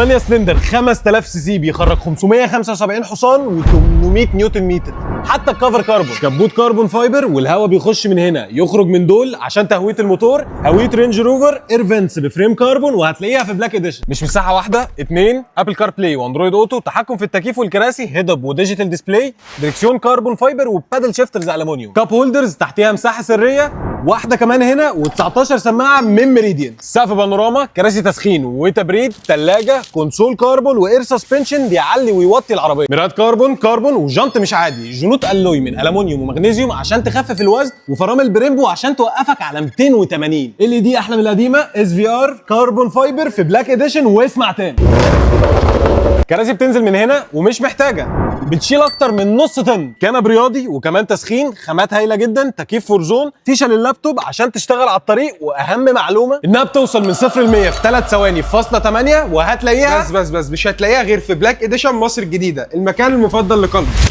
8 سلندر 5000 سي سي، بيخرج 575 حصان و800 نيوتن متر. حتى ال cover carbon، كبوت carbon fiber، والهواء بيخش من هنا يخرج من دول عشان تهوية الموتور. هوية رينج روفر air vents ب frame carbon، وهتلاقيها في Black Edition. مش مساحة واحده، اتنين، Apple CarPlay و Android Auto، تحكم في التكييف والكراسي، head up و digital display، دريكسيون carbon fiber و paddle shifters المونيوم، cup holders تحتيها مساحة سرية واحدة كمان هنا، و19 سماعه من ميريديان، سقف بانوراما، كراسي تسخين وتبريد، ثلاجه، console carbon و air suspension بيعلي ويوطي العربيه، مرايات carbon carbon، وجنط مش عادي، جنوط alloy من المونيوم ومغنيسيوم عشان تخفف الوزن، وفرامل Brembo عشان توقفك على 280. LED احلى من القديمه، SVR، carbon fiber في Black Edition. واسمع تاني، كراسي بتنزل من هنا ومش محتاجه، بتشيل اكتر من نص طن، كنب رياضي وكمان تسخين، خامات هايلة جدا، تكييف four zone، فيشه لللابتوب عشان تشتغل على الطريق. واهم معلومة انها بتوصل من 0 ل 100 في 3 ثواني فاصلة 8، وهتلاقيها بس بس بس، مش هتلاقيها غير في Black Edition مصر الجديده، المكان المفضل لقلبي.